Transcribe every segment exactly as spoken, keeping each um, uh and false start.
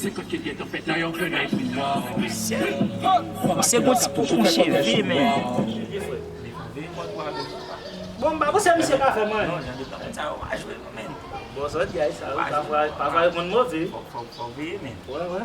Se gon ti poupon cheve, men. Bon, m pa panse misye ka fè mwen. Non, jan de bagay sa yo pa jwe non, men. Bon, sa w di a sa, pa vle reponn move. Fò, fò, fò veye, men. Wè, wè.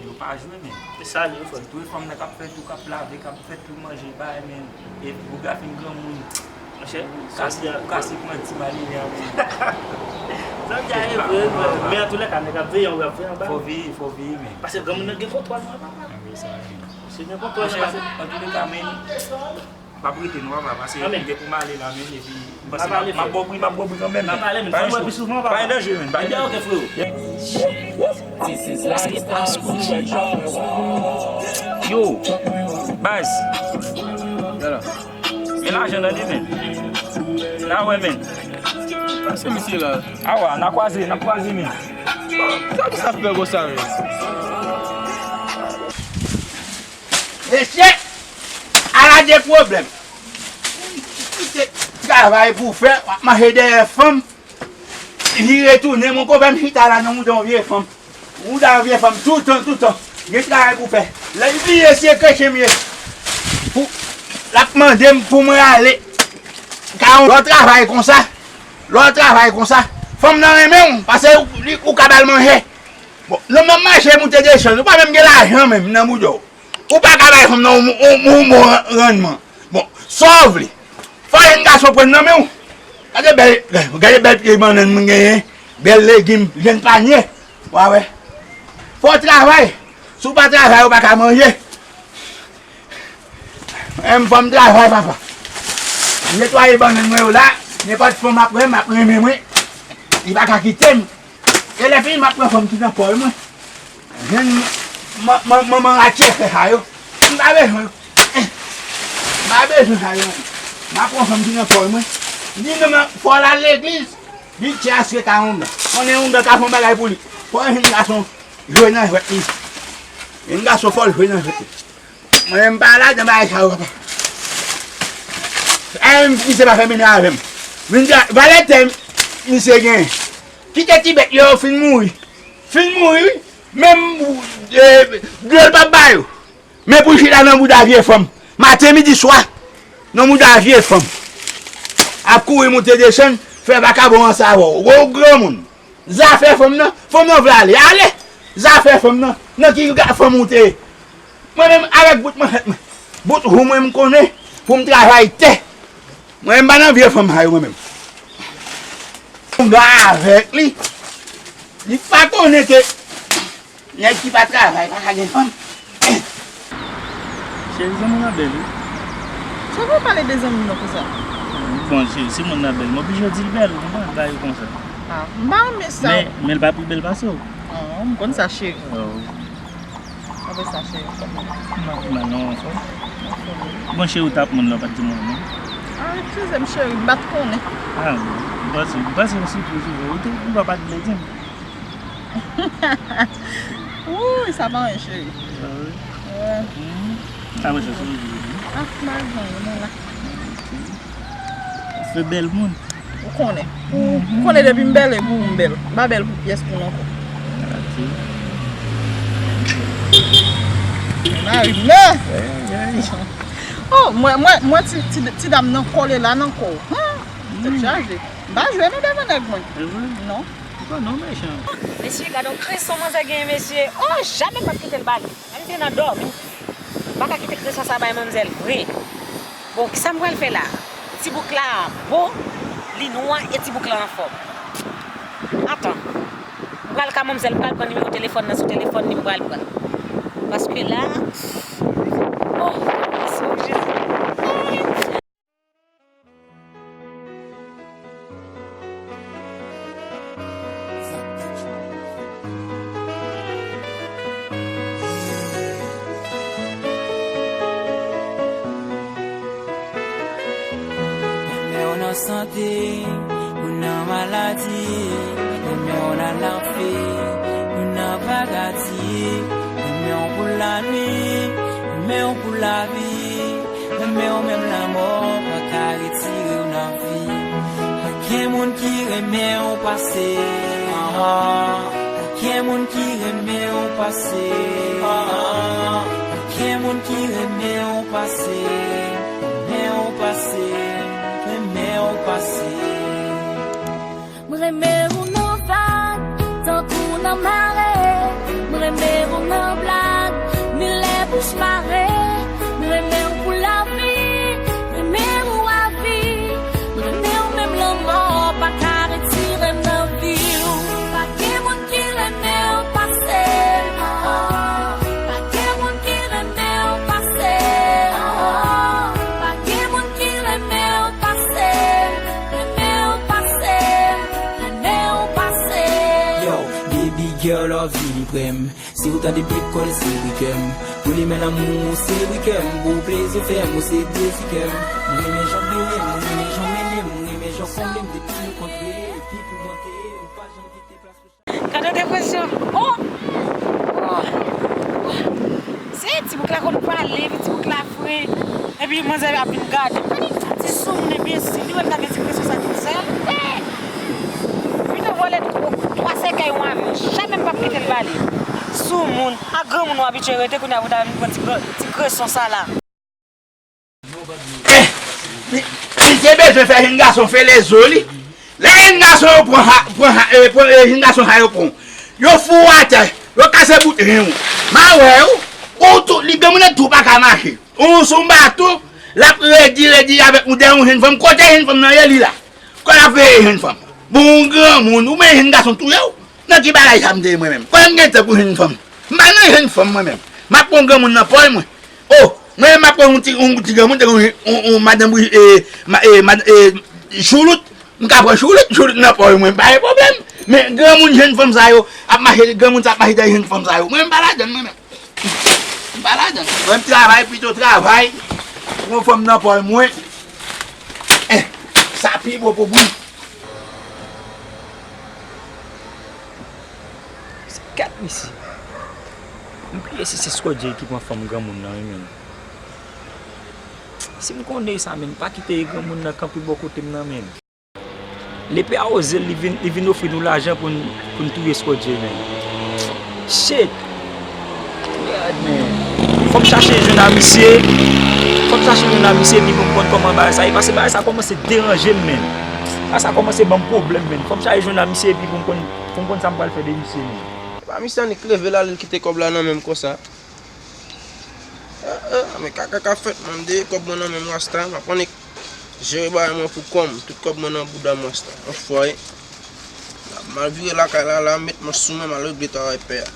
Yo pa jwe, men. E sa li, frè. Tou e fanm nan k ap fè tou, k ap lave, k ap fè tou manje, bay, men. E bouga fin granmoun. Monchè, ou kase, ou kase pran ti malere a, men. Sa w di a e vre, men an tou lè ka, nèg ap veye, w ap veye anba. Fò veye, fò veye, men. Paske granmoun nan gen kontwòl nan papa. Anben sa, men. Se gen kontwòl nan papa. An tou lè ka, men. M ap rete non, papa, paske m gen pou m ale la, men, epi m panse m ap, m ap ba w bri, m ap ba w bri kanmenm. Pa gen danje, men, pa gen danje. Ebyen, oke, freo. Yo, baz. Men lajan nan li, men. N a wè, men. Pase misye la. Awa, n a kwaze, n a kwaze, men. Sa ki sa fè konsa, men? Mesye, ala de pwoblèm. Kite travay pou fè, w ap mache dèyè fanm. Vire tounen, mon konpè m chita la nan mouda yon vye fanm. Mouda yon vye fanm, toutan, toutan. Gen travay pou fè. Lè li bliye si e kreche m ye. Pou, l ap mande m pou mwen ale. Ka yon lòt travay konsa. Lòt travay konsa. Fanm nan renmen w, paske ou, li, ou ka ba l manje. Bon, lè m ap mache moute desann, ou pa menm gen lajan menm nan bouda w. Ou pa ka bay fanm nan yon, yon, yon bon rannman. Bon, sa w vle? Fò jèn gason pran nan men w. Gade bèl, gade bèl pye bannann mwen genyen, bèl legim, jèn panye. W a wè. Fò w travay. Si w pa travay, ou pa ka manje. Mwen menm fò m travay, papa. M netwaye bannann mwen yo la, nenpòt fanm ap wè m, ap renmen mwen. Li pa ka kite m. E lè fini, m ap pran fanm ki nan kò mwen. Jwenn man-, man-, manman ratye fè sa yo. M pa bezwen yo. M pa bezwen sa yo. M ap pran fanm ki nan kò mwen. Li menm fò l al legliz. Li tchè aske ka ongan. Konnen ongan ka fè yon bagay pou li. Fò yon jèn gason jwe nan jwèt li. Jèn gason fò l jwe nan jwèt li. Mwen menm pa ladan bagay sa yo, papa. Ay, misye pa fè mene avè m. Vin di, valè tè misye gen. Kite ti bèt yo fin mouri. Fin mouri, wi. Menm, e, dlo l p ap ba yo. Men pou chita nan bouda vye fanm. Maten, midi, swa. Nan bouda vye fanm. Ap kouri moute desann, fè vakabon ansanm avè w. Ou granmoun. Zafè fanm nan, fanm nan vle ale, ale! Zafè fanm nan, nan ki ga-, fanm ou te ye? Mwen menm avèk bout manchèt mwen, bout wou mwen m konnen pou m travay tè. Mwen menm m pa nan vye fanm sa yo mwen menm. Mwen avèk li, li pa konnen ke nèg ki pa travay pa ka gen fanm. Cheri, zanmi w nan bèl, wi. Sa fè w pale de zanmi w nan konsa? Bon, cheri, si moun nan bèl, m oblije di l bèl, ou konprann, bagay konsa. Ah, m pa renmen sa. Men, men l pa pi bèl pase w. Ah, m konn sa, cheri. Oh. Apre sa, cheri, kòman? M ap mal, non, anfòm. Anfòm, wi. Bon, cheri, w t ap moun la, w pa t di mwen, non? Ah, eskize m, cheri, m pa t konnen. Ah, bon. M panse, m panse yon sipriz ou fè. Ou te, ou pa t vle di m. Wouy, sa pa anyen, cheri. Ah wi? Wi. Hmm. Apre sa, se ou ki di. Ah, m al jwenn li, mwen la. Ok. Ou fè bèl moun. Ou konnen. Ou, ou konnen depi m bèl, e pou ou m bèl. M pa bèl pou pyès moun ankò. Ok. Mari m nan! Ay, ay. Oh, mwen, mwen, mwen ti, ti, ti dam nan kole la nan kò. Hmm, tèt chaje. M pa jwe non devan nèg mwen. E vre? Non. Bon, non, mechan. Mesye, gade yon kreson manzè genyen, mesye. Oh, jamè m p ap kite l ba li. Menm si nan dòmi, m pa ka kite kreson sa bay manmzèl vre. Bon, kisa m pral fè la? Ti bouk la bo, li nwa e ti bouk la anfòm. Atan, m pral ka manmzèl, m pral pran nimewo telefòn nan sou telefòn li, m pral pran. Paske la, oh, Jezi. Renmen w nan sante, ou nan maladi. Renmen w nan lanfè, ou nan paradi. Renmen w pou lanwi, renmen w pou lavi. Renmen w menm lanmò pa ka retire w nan vi. Pa gen moun ki renmen w pase. Ah, ah. Pa gen Moun ki renmen w pase, ah, ah, ah. Pa gen moun ki renmen w pase, renmen w pase, renmen w pase. Mwen renmen ou nan vag, tankou nan mare. Mwen renmen ou nan blag, milè bouch mare. Mwen renmen ou pou lavi, renmen ou avi. Mwen renmen ou menm lanmò pa ka retire m nan vi w. Pa gen moun ki renmen w pase m, oh, oh. Pa gen moun ki renmen w pase m, oh, oh. Pa gen moun ki renmen w pase m, renmen w pase m, renmen w pase m. Yo, baby girl, love vini pre m. Si w tande bip kòl, se wi kè m. Pou li men lanmou, se wi kè m. Pou plezi fè m, ou se dezi kè m. Mwen renmen jan w mennen m, mwen renmen jan w mennen m, mwen renmen jan w konble m. Depi nou kontre, epi pou monte, ou pa janm kite plas pou Gade depresyon. Oh! Oh! Se ti bouk la konn pale, epi ti bouk la fre. Epi manzè ap vin gade. Ti soumoun enbesil, li wè l gade ti presyon sa ki sèl. Pito vòlè twa sèkèy yon avyon, jamè m p ap kite l bale. Soumoun, a granmoun w abitye rete, kounye a pou ta vin pran ti gre-, ti greson sa la. Eh, li, li te bezwen fè jenn gason fè lezo li. Lè jenn gason yo pran ha-, pran ha-, eh, pran, eh, jenn gason sa yo pran. Yo foure w atè, yo kase bout ren w. M a wè w, ou tou, li granmoun nan tou pa ka mache. Ou sou baton, l ap redi, redi avèk ou dèyè yon jenn fanm. Kote jenn fanm nan ye li la? Kòman ap veye jenn fanm? Bon, yon granmoun, ou men jenn gason touye w. Nan ki bagay sa m te ye mwen menm? Kòman m gen tan pou jenn fanm? M pa nan jenn fanm mwen menm. M ap pran yon granmoun nan pòl mwen. Oh, mwen menm m ap pran yon ti, yon ti granmoun, yon, yon, yon madanm, eh, ma-, eh, mad-, eh, choulout. M ka pran choulout, choulout nan pòl mwen, m pa gen pwoblèm. Men granmoun jenn fanm sa yo, ap mache, granmoun sa ap mache dèyè jenn fanm sa yo. Mwen menm m pa ladann mwen menm. M pa ladann. Mwen, m travay, pito travay. Pran fanm nan pòl mwen. Eh, sa pi bon pou mwen. Se kat, mesye. M bliye si se Skodje ki pran fanm granmoun nan, wi, menm. Si m konnen sa, menm, pa kite granmoun nan kanpe bò kote m nan, menm. Lepe a oze l, li vin, li vin ofri nou lajan pou n, pou n touye Skodje, men. Shit! Mèd, men. Fò m chache jwenn a misye. Fò m chache jwenn a misye, epi pou m konn kòman bagay sa ye. Paske bagay sa kòmanse deranje m, men. Bagay sa kòmanse ban m pwoblèm, men. Fò m chache jwenn a misye, epi pou m konn, pou m konn sa m pral fè de misye, men. Epa misye annik leve l ale, l kite kòb la nan men m konsa. Ah, ah, men kaka k ap fèt, man, m dèyè kòb mwen nan men m rasta, m ap annik jere bagay mwen pou kò m, tout kòb mwen nan bouda m rasta. Anfwaye. M al vire lakay la, la, m met manch sou mwen, m al regle travay pè a.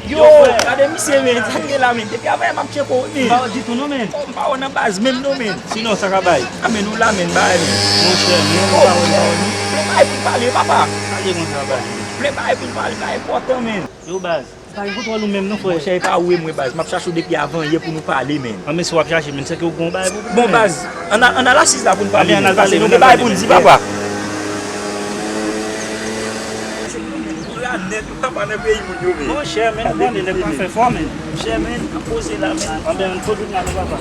Yo, gade misye, men. Sa k gen la, men? Depi avanyè m ap tcheke w, men. M pa wè w ditou, non, men. Oh, m pa wè w nan baz menm, non, men. Sinon, sa ka bay? A, men, nou la, men, bay, men. Monchè, men, m pa wè, m pa wè, non. Plè bay pou n pale, papa. Pale konsa, bay. Plè bay pou n pale, bay enpòtan, men. Yo, baz. Pa gen kontwòl ou menm non, frè. Monchè, e pa ou e mwen, baz. M ap chache w depi avanyè pou nou pale, men. An, men si w ap chache, men, se ke w gon bagay pou w. Bon, baz, ann al, ann al asiz la pou n pale, men. Paske nou gen bagay pou n di, papa. Monchè, men, nou konnen nèg pa fè fò, men. Monchè, men, ap poze la, men. Anben, ann poze la, men, papa.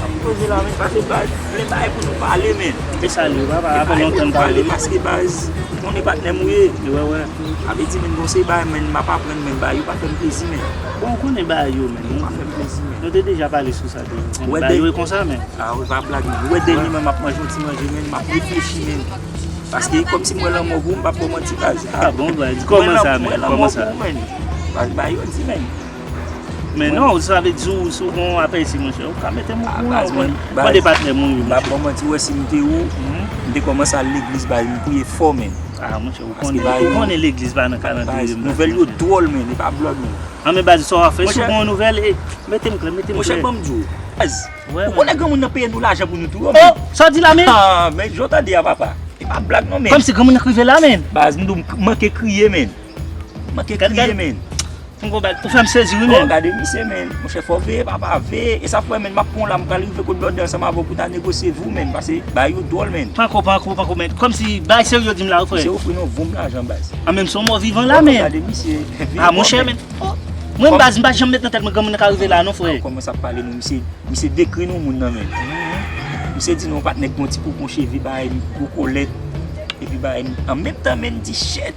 Ap poze la, men, pase, baz. Vle bagay pou nou pale, men. E salye w papa, apre lontan m pa wè w. Paske baz, ou konnen patnè m ou ye. Wi, wi. Sa vle di, menn, bon, se bagay, menn, m ap aprann, menn, bagay yo pa fè m plezi, menn. Bon, ou konnen bagay yo, menn. Yo pa fè m plezi, menn. Nou te deja pale sou sa deja. Ou wè bagay yo e konsa, menn. A, wi, pa blag, menn. Ou wè dènyèman m ap manje yon ti manje, menn, m ap reflechi, menn. Paske kòmsi m wè lanmò gou, m p ap ba w manti, baz. A, bon, baz, kòman sa, menn? Kòman sa? Baz, bagay yo di, menn. Men non, sa vle di, si w gen yon apèsi, monchè, ou ka mete m okouran, ou konn, mande patnè m ou ye, monchè. M p ap ba w manti, ou wè si m te ou, m te kòmanse al legliz, baz, m priye fò, menn. A, monchè, ou konnen, ou konnen legliz pa nan kalandriye m, baz. Nouvèl yo dwòl, menn, e pa blòd, menn. An, men baz, sa w ap fè, si w gen yon nouvèl, e, mete m klè, mete m klè. Monchè, ban m di w, baz, ou konnen granmoun nan peye nou lajan pou nou tou, menn. O, sa w di la, menn? A, men, jan w tande a, papa. E pa blag, non, menn. Kòmsi granmoun nan k rive la, menn. Baz, m di w, m manke kriye, menn. M manke kriye, menn. Fè m konbat, ou fè m sezi wi, menn. O, gade misye, menn. Monchè, fò w veye, papa, veye. E sa fè, menn, m ap pran w la, m pral rive kot blòdè ansanm avè w pou ta negosye vi w, menn. Pase bagay yo dwòl, menn. Panko, panko, panko, menn. Kòmsi bagay serye w di m la wi, frè. Misye ofri nou von lajan, baz. An, menm si w mò vivan la, menn. Gade misye. A, monchè, menn. O, mwen, baz, m pa janm met nan tèt mwen granmoun nan ka rive la, non, frè. Kòman sa ap pale nou, misye, misye dekri nou moun nan, menn. Misye di nou patnè k gon ti kokon cheve, bagay, gwo kòlèt. Epi bagay, an menm tan, menn, di shit.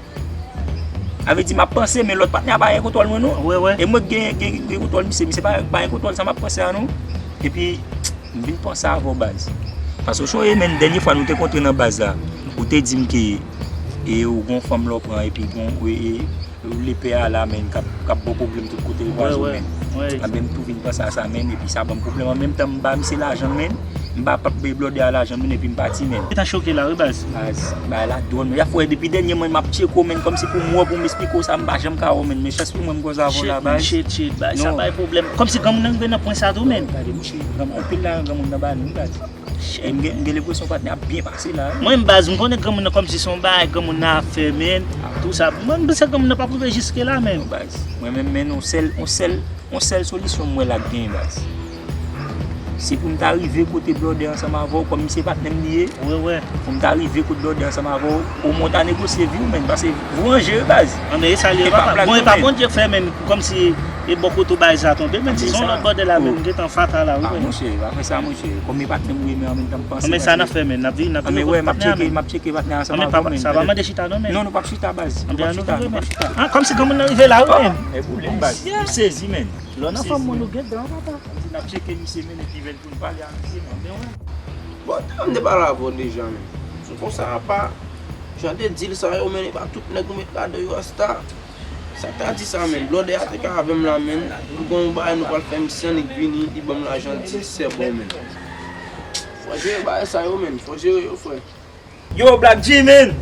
Sa vle di m ap panse, men lòt patnè a pa gen kontwòl mwen, non. Wi, wi. E mwen k gen, gen, gen kontwòl misye, misye pa, pa gen kontwòl sa m ap panse a, non. Epi, m vin panse avè w, baz. Paske w sonje, menn, dènye fwa nou te kontre nan baz la, ou te di m ke, e, ou gon fanm la w pran, epi gon, e, e, lepè a la, menn, k ap, k ap ba w pwoblèm tout kote l kwaze w, menn. Wi, wi. Anben, m tou vin panse a sa, menn, epi sa ban m pwoblèm. An menm tan, m ba misye lajan l, menn. M ba pap bay blòdè a lajan, menn, epi m pati, menn. Gentan choke la, wi, baz. Baz, bagay la dwòl, menn. Y ap wè depi dènyèman, m ap tcheke w, menn, kòmsi pou m wè w, pou m esplike w sa, m pa janm ka wè w, menn. Men chans pou mwen, m koze avè w la, baz. Shit, shit, shit, baz, sa pa gen pwoblèm. Kòmsi granmoun nan rive nan pwen sa tou, menn. Gade, monchè, granmoun, anpil la, granmoun nan ba nou, wi, baz. Shit, m gen, m gen lenpresyon patnè ap byen pase la, wi. Mwen, baz, m konnen granmoun nan kòmsi se yon bagay granmoun nan ap fè, menn. Tou sa. Mwen, m panse granmoun nan p ap rive jiske la, menn. Non, baz. Mwen menm, menn, yon sèl, yon sèl, yon sèl solisyon m wè la k genyen, baz. Se pou m ta rive kote blòdè ansanm avè w, kòm se patnè m li ye. Wi, wi. Pou m ta rive kote blòdè ansanm avè w, omwen w ta negosye vi w, menn, paske vi w an je, wi, baz. Anben, e sa l ye, papa. Bon, e pa Bondye k fè, menn, kòmsi e bò kote w bagay sa tonbe, menn, si se yon lòt blòdè la, menn, m gentan fata la, wi, menn. A, monchè, pa fè sa, monchè. Kòm e patnè m ou ye, men an menm tan m panse. Anben, sa n ap fè, menn, n ap vini kote patnè a, menn. M ap tcheke, m ap tcheke patnè ansanm avè w, menn. Sa pa mande chita, non, menn. Non, nou p ap chita, baz. Nou p ap chita, nou p ap chita. A, kòmsi granmoun nan rive la, wi, menn. E boulem, baz. M sezi, menn. Lò nan fanm mwen nou gentan, papa. M di n ap tcheke misye, men epi vèn pou n pale a misye, men men wè. Bon, m te pale avè w deja, men. Se konsa, apa, jan te di l sa yo, men e pa tout nèg ou met ladan yo, rasta. Sa k ta di sa, men? Blòdè a te ka avè m la, men. Nou gen yon bagay nou pral fè misye, annik vini, li ban m lajan, l di, sè bon, men. Fò jere bagay sa yo, men. Fò jere yo, frè. Yo, Black G, man!